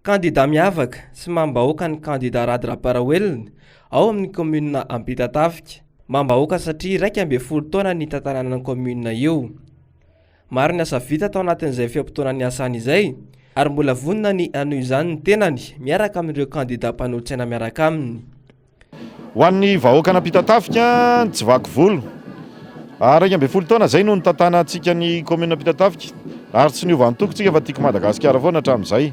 Kandida miavaka sy mamim-bahoaka ny kandida Rado Ramparaoelina ao amin'ny kaominina Ampitatafika. Mamim-bahoaka satria 11 taona nitantanana ny kaominina io. Maro ny asa vita tao anatin'izay fe-potoana niasany izay ary mbola vonona ny hanohy izany ny tenany miaraka amin'ireo kandida mpanolotsaina miaraka aminy. Ho an'ny vahoakan'Ampitatafika, tsy vaky volo. 11 taona izay no nitantanantsika ny kaominina Ampitatafika ary tsy niova antoko tsika fa Tiako Madagasikara foana hatramin'izay.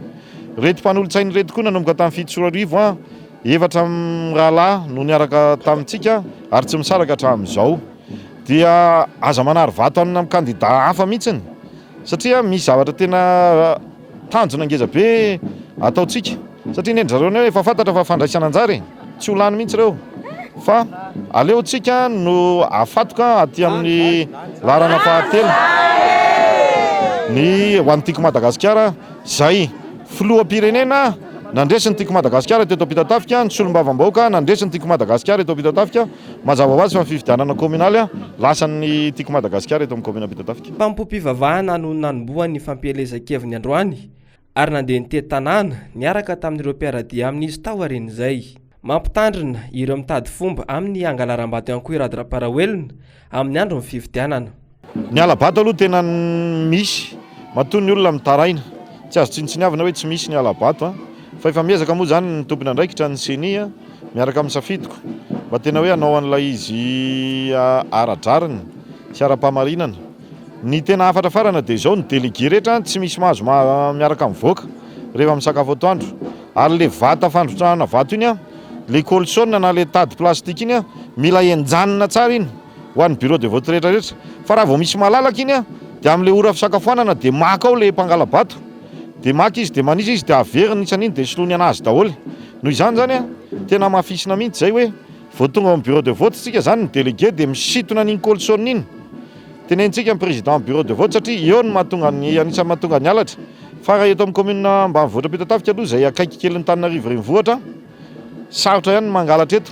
Ireto mpanolotsaina ireto koa nanomboka tamin'ny 2007, efatra mirahalahy no niaraka tamintsika ary tsy misaraka hatramin'izao. Dia aza manary vato amin'ny kandida hafa mihitsiny satria misy zavatra tena tanjona ngeza be ataontsika satria ny zareo ny efa fantatra fa fandraisana anjara e, tsy ho lany mihitsy ireo fa aleontsika no afatoka aty amin'ny laharana fahatelo ny ho an'ny Tiako Madagasikara izay filoham-pirenena nandresy ny Tiako Madagasikara teto Ampitatafika, ny solombavambahoaka nandresy ny Tiako Madagasikara eto Ampitatafika. Mazava ho azy fa ny fifidianana kaominaly lasan'ny Tiako Madagasikara eto amin'ny kaomina Ampitatafika. Mpanompoam-pivavahana no nanombohany ny fampielezan-keviny androany ary nandeha nitety tanàna niaraka tamin'ireo mpiara-dia aminy izy taorian'izay. Mampitandrina ireo mitady fomba amin'ny hangalaram-bato ihany koa i Rado Ramparaoelina amin'ny andron'ny fifidianana. Ny hala-bato aloha tena misy, matoa ny olona mitaraina. Tsy azo tsinontsiniavina hoe tsy misy ny hala-bato a! Fa efa miezaka moa izany ny tompon'andraikitra, ny Ceni, miaraka amin'ny safidiko, mba tena hoe hanao an'ilay izy ara-drariny sy ara-pahamarinana. Ny tena hafatra farana dia izao, ny délégué rehetra tsy misy mahazo miaraka mivoaka rehefa misakafo atoandro. Ary ilay vata fandrotsahana vato iny, ilay colson na ilay tady plastique iny, mila henjanina tsara iny. ho an'ny bureau de vote rehetra rehetra fa raha vao misy malalaka iny an dia amin'ilay ora fisakafoanana dia maka ao ilay mpangala-bato dia maka izy dia manisa izy dia averiny isan'iny dia soloiny anazy daholo. Noho izany izany an tena hamafisina mihitsy izay hoe vao tonga ao amin'ny bureau de vote tsika izany ny délégué dia misintona an'iny colson iny, tenenitsika ny président bureau de vote satria eo no mahatonga ny anisan'ny mahatonga ny halatra fa raha eto amin'ny commune ambanivohitra Ampitatafika aloha izay akaiky kelin'i Antananarivo renivohitra sarotra ihany ny mangalatra eto.